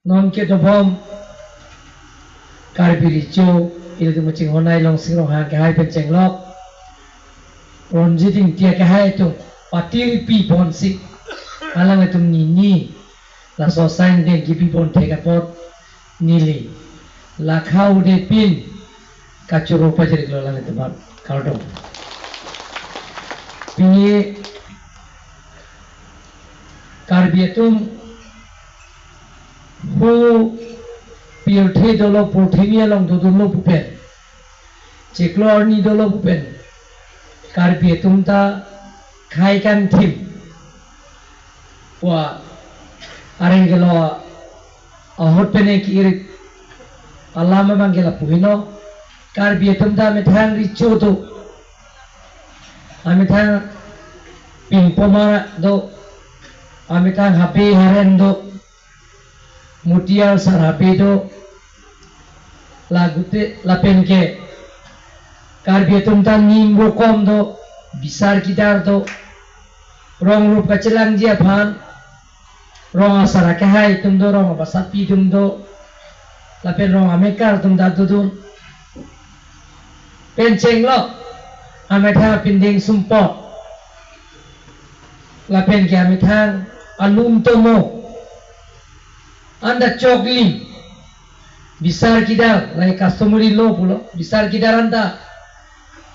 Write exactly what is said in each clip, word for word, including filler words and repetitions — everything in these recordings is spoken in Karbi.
Non kedobom Karbi Recho, ilitum chinghon ai Longsing Ronghang kehai pen chenglok, Ronjit Ingti kehai atum patirpi ponsi, alanglitum nini laso asai angdeng kebi pon thek apot neli lakha ude pin kachoro pajirlo, alanglitum aphan kardom. Pini Karbi atum hu pirthe dolo, purthimi along dodunlo pu pen, chiklo arni dolo pu pen, Karbi atum ta khei kangthim pu areng kelo ahut pen ke-irit alam abang ke lapu heno. Karbi atum ta amethang Recho do, amethang Pinpomar do, amethang Habe Haren do, Mutiar Sar Habe do, lagute lapen ke Karbi atum ta nim rokom do, bisar kidar do, rong rup kachelangji aphan rong asar akehai atum do, rong abasapi atum do, lapen rong amekar atum ta dodun. Pen chenglok amethang apindeng sumpot, lapen ke amethang alum tomo, anta choklim, bisar kidar, lahei customary law pulo, bisar kidar anta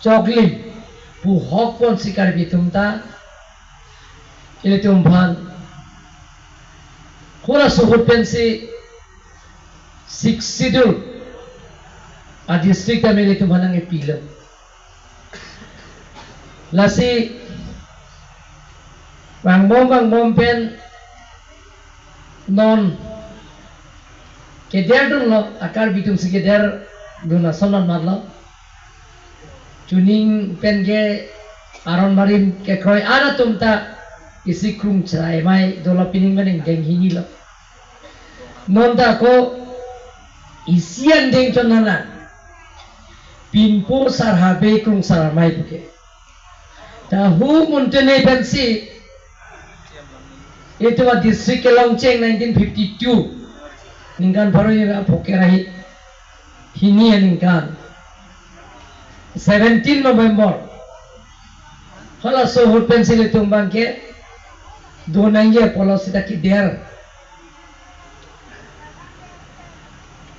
choklim pu hok ponsi Karbi atum ta ilitum aphan halaso ahut pensi Sixth Schedule a-district ta ilitum aphan nangkepilo. Lasi vangbom vangbom pen non kederdunlo, a-Karbi atumsi kederdun ason non matlo. Chuning pen ke aron barim kekroi an atum ta isi krung chrai amei dolo, pining maning deng hini lo. Non ta ako isi angdeng chonana, Pinpo Sar Habe Krungsar Amei puke. Ta hu muntene pensi itum a-district kelongcheng nineteen fifty-two, ningkan pharo ira phoke ra hini aningkan, seventeen November, halaso ahut pensi ilitum abang ke donangji apotlo seta keder.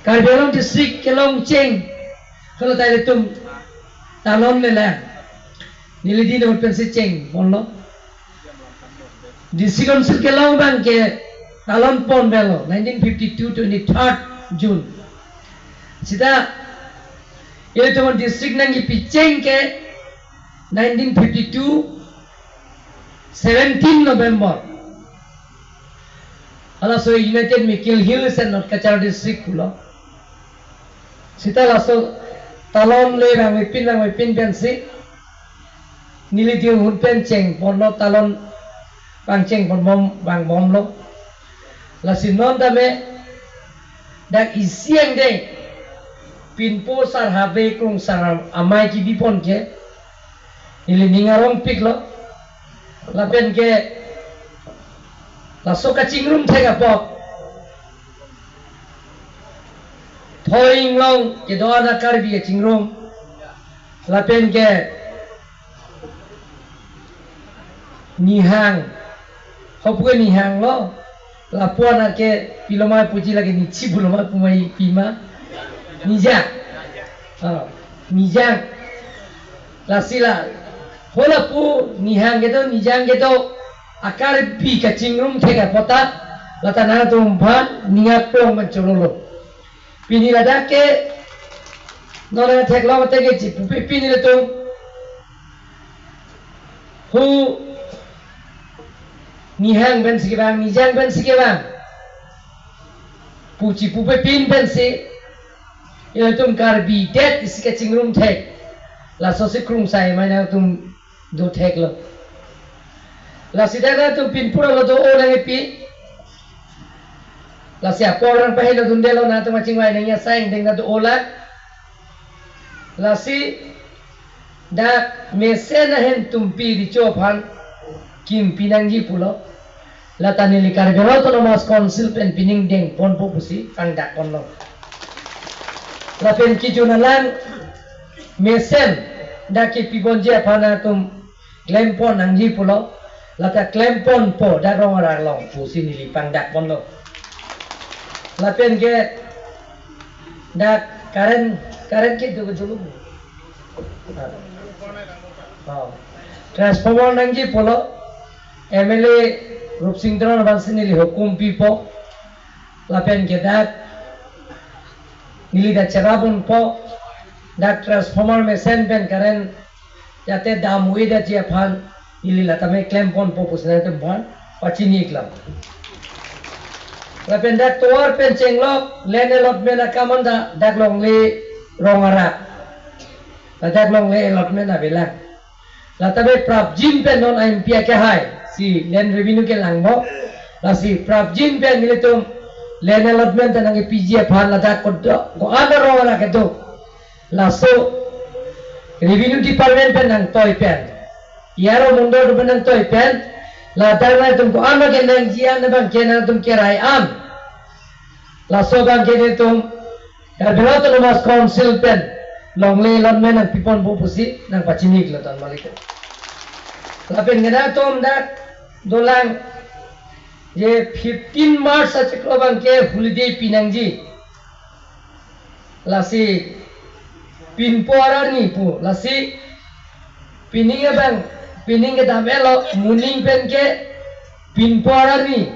Karbi Anglong district kelongcheng, hala ta ilitum talon lelang. Neli din ahut pensi cheng ponlo. District Council kelong abang ke talon pon avelo, nineteen fifty-two, twenty-third June. Seta ilitum district nangkepi cheng ke nineteen fifty-two, seventeen November. Halaso United Mikir Hills and North Cachar District pulo. Seta laso talon le vangvepin vangvepin pensi neli din ahut pen cheng ponlo, talon vangcheng ponbom vangbomlo. Lasi non tame dak isi angdeng Pinpo Sar Habe Krungsar Amei kebi pon ke neli ning arongpiklo. Lapen ke laso kachingrum thek apot, thoi inglong kedo-an a-Karbi kachingrum, lapen ke nihang, ho puke nihang lo, lapu-an ke piloma puji lake nichi puloma pumai pima. Nijang. Ah, nijang. Lasi la, ho lapu nihang kedo, nijang kedo a-Karbi kachingrum thek apot ta, lata nangtum aphan ning aklong man chorolo. Pini ladak ke non theklong te ke chipupe pini ilitum hu nihang pensi kevang, nijang pensi kevang pu chipupepin pensi ilitum Karbi det isi kachingrum thek, lasosi Krungsar Amei nangtum do theklo. Lasi dak nangtum Pinpo arlo do-o nangkepi. Lasi apor nangpahelo dundelo, nangtum kachingvai nangji asai angdeng ta do-o lang. Lasi dak mesen ahem tumpi Recho aphan kimpi nangji pulo. Lata neli Karbi Anglong Autonomous Council pen pining dengponpo pusi pangdakponlo. Lapen kejun alam mesen dak kepibonji aphan atum klempon nangji pulo. Lata klemponpo dak Rong Arak along pusi neli pangdakponlo. Lapen ke dak current, current kedo kedo lo. Oh. Transformer nangji pulo, M L A Rupsing Teron abangsi neli hukum pipo. Lapen ke dak neli dak cherabunpo, dak transformer mesen pen current jate dam-ui detji aphan neli lata me klemponpo pusi nangtum aphan pachini iklo. Lapen dak tovar pen chenglok land allotment akam anta dak longle Rong Arak. Ladak longle allotment avelang. Lata me prapjin pen non M P akehai si land revenue kelangpo. Lasi prapjin pen nelitum land allotment ta nangkepiji aphan ladak kodo, ko-an Rong Arak kedo, laso revenue department pen nangtoi pen, E R O mondol pen nangtoi pen, ladak nangtum ko-an kenangji an abang ke nangtum kerai an. Laso abang ke nelitum Karbi Anglong Autonomous Council pen longle allotment nangpiponpo pusi nangpachini iklo ton malik. Lapen ke nangtum dak dolang je fifteen March achiklo abang ke holiday pinangji. Lasi pinpo arni pu, lasi pining abang, pining kedam-etlo, moning pen ke pinpo arni.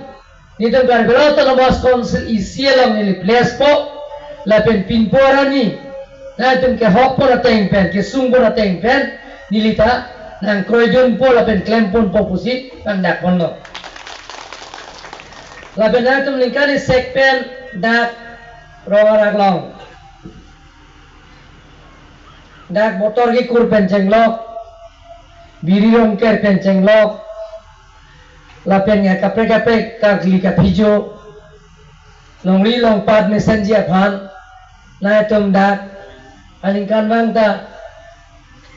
Nelitum Karbi Anglong Autonomous Council isi along neli blesspo, lapen pinpo arni nangtum kehokpon ateng pen, kesungpon ateng pen, neli ta nangkroidunpo lapen klemponpo pusi pangdakponlo. Lapen nangtum ningkan isek pen dak Rong Arak along, dak Botor Kekur pen chenglok, Biri Rongker pen chenglok, lapen ya kaprek kaprek karkli kaphijo, longri longpat mesenji aphan, nangtum dak aningkanvang ta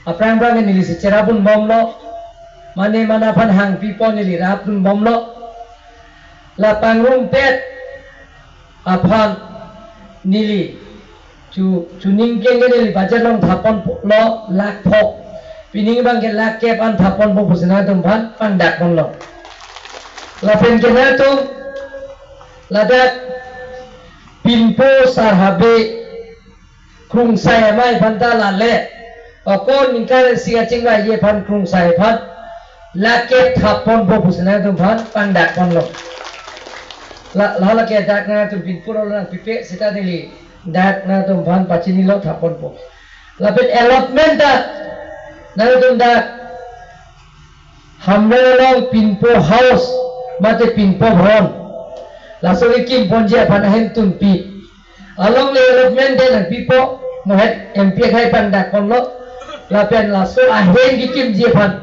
aphrang aphrang neli si cherabunbomlo, mane mana aphan hangpipo neli rapdunbomlo. La pangrumpet aphan neli chu, chuning keng neli budget along thaponlo lakh pho. Pining abang ke lakh kep an thaponpo pusi nangtum aphan pangdakponlo. Lapen ke nangtum ladak pinpo sar habe Krungsai Amei aphan ta lale, okon ningkan isi kachingvaiji aphan Krungsai aphan lakh kep thaponpo pusi nangtum aphan pangdakponlo. La, la, lake dak nangtum pinpo arlo nangpipe seta neli dak nangtum aphan pachinilo thaponpo. Lapen allotment ta nangtum dak Hamren along pinpo house mate pinpo bhawan, laso kekimponji aphan ahem tunpi alongle allotment de nangpipo, mohet M P akehai pangdakponlo. Lapen laso ahem kekimji aphan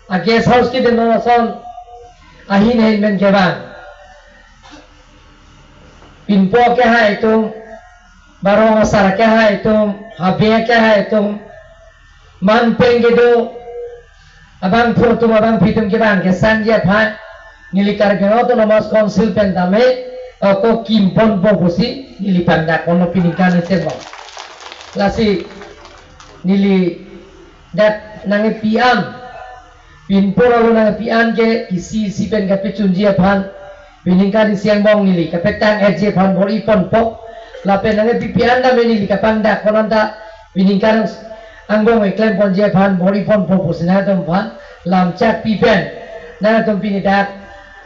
a guest house kedam ason ahin ahin pen kevang pinpo akehai atum, ba rong asar akehai atum, habe akehai atum, manpeng kedo abangphu atum abangpi atum kevang kesangji aphan neli Karbi Anglong Autonomous Council pen tame, eh, kokimponpo pusi neli pangdakponlo pining kanite mo. Lasi neli dak nangkepi an, pinpo arlo nangkepi an ke isi isi pen kapechunji aphan, pining kan isi angbong neli kapetang-etji aphan bor-iponpo. Lapen nangkepipi an tame neli kapangdakpon anta pining kan angbong keklemponji aphan bor-iponpo pusi nangtum aphan lamchak pi pen nangtum pini dak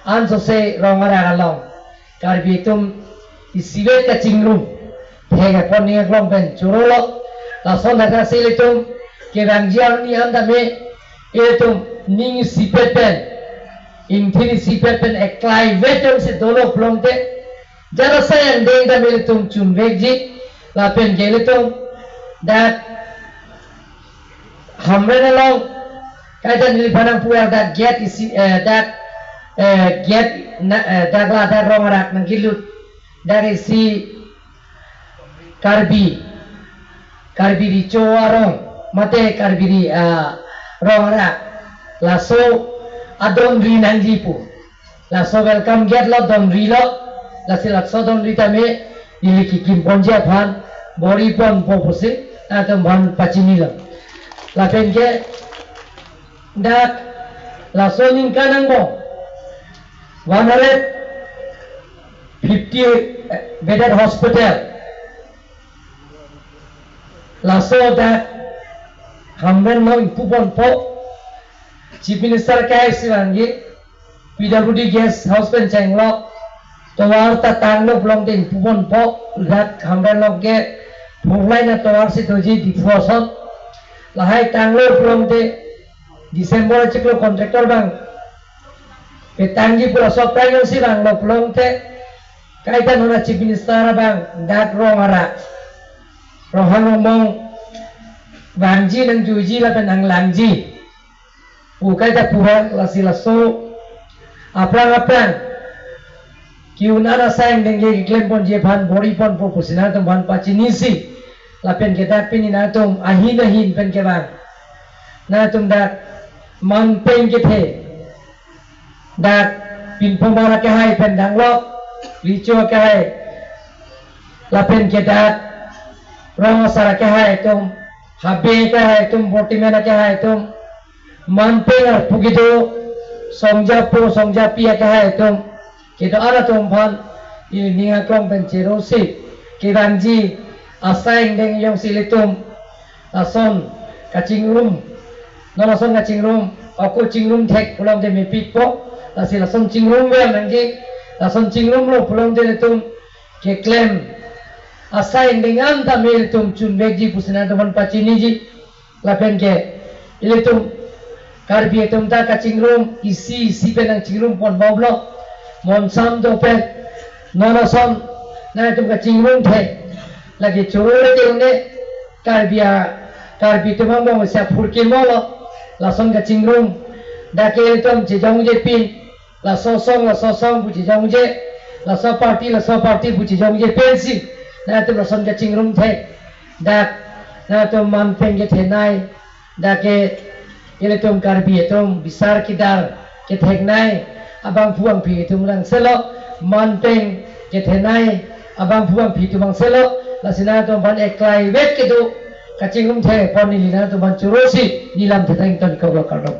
ansose Rong Arak along Karbi atum isivet kachingrum thek apon ning aklong pen chorolo. Lason dak si ilitum kevangji arni an tame ilitum ning isipet pen, ingthin isipet pen eklaivet pen si dolo pulote, jara sayang deng tame ilitum chunvekji. Lapen ke ilitum dak Hamren along kaita neliphan nangpu-er dak gate isi, eh, dak, eh, gate na, eh, dak ladak Rong Arak nangkelut dak isi Karbi, Karbi Recho arong mate Karbi Ri, ah, Rong Arak, laso adon ri nangji pu. Laso welcome gate lo, donri lo. Lasi laso donri tame ili kikim ponji aphan bor-i ponpo pusi nangtum aphan pachinilo. Lapen ke dak laso ningkan angbong one hundred fifty bedded hospital, laso dak Hamren along ingpu ponpo. Chief Minister kehai si vangji, P W D guest house pen chenglo, tovar ta tanglo pulote ingpu ponpo. Dak Hamren along ke four lane atovar si doji Diphu ason. Lahai tanglo pulote December achiklo contractor abang petangji pu laso aphrang jongsi vanglo pulote, kaita non a Chief Minister abang dak rong ara, Ronghang Rongbong vangji, nangjuiji lapen nanglangji pu kaita pura. Lasi laso aphrang aphrang ke-un an asai angdeng keklem ponji aphan bor-i ponpo pusi nangtum aphan pachinisi. Lapen ke dak pini nangtum ahin ahin pen kevang, nangtum dak manpeng kethe, dak Pinpomar akehai pen danglo, Richo akehai, lapen ke dak Rong Asar akehai atum, Habe akehai atum, Bortimen akehai atum, manpeng arpu kedo, Songjapo Songjapi akehai atum, kedo-an atum aphan ili ning aklong pen cherosi kevangji asai angdeng jongsi ilitum lason kachingrum, non lason kachingrum, ako chingrum thek pulote mepikpo. Lasi lason chingrum ver nangji, lason chingrumlo pulote ilitum keklem asai angdeng an tame ilitum chunvekji pusi nangtum aphan pachiniji. Lapen ke ilitum Karbi atum ta kachingrum isi isi pen nangchingrum ponbomlo. Monsam do pen non ason nangtum kachingrum thek lake choro le ke une Karbi a, Karbi atum angbong sia phurkimo lo. Lason kachingrum dak ke ilitum chejongje pin, laso asong laso asong pu chejongje, laso party laso party pu chejongje pensi nangtum lason kachingrum thek. Dak nangtum manpeng kethenei, dak ke ilitum Karbi atum bisar kidar ketheknei abangphu bangphi atum rangselo, manpeng kethenei abangphu bangphi atum rangselo. Lasi nangtum aphan eklai vet kedo kachingrum thek pon ili nangtum aphan chorosi neli lam thetang ton kok lo, kardom.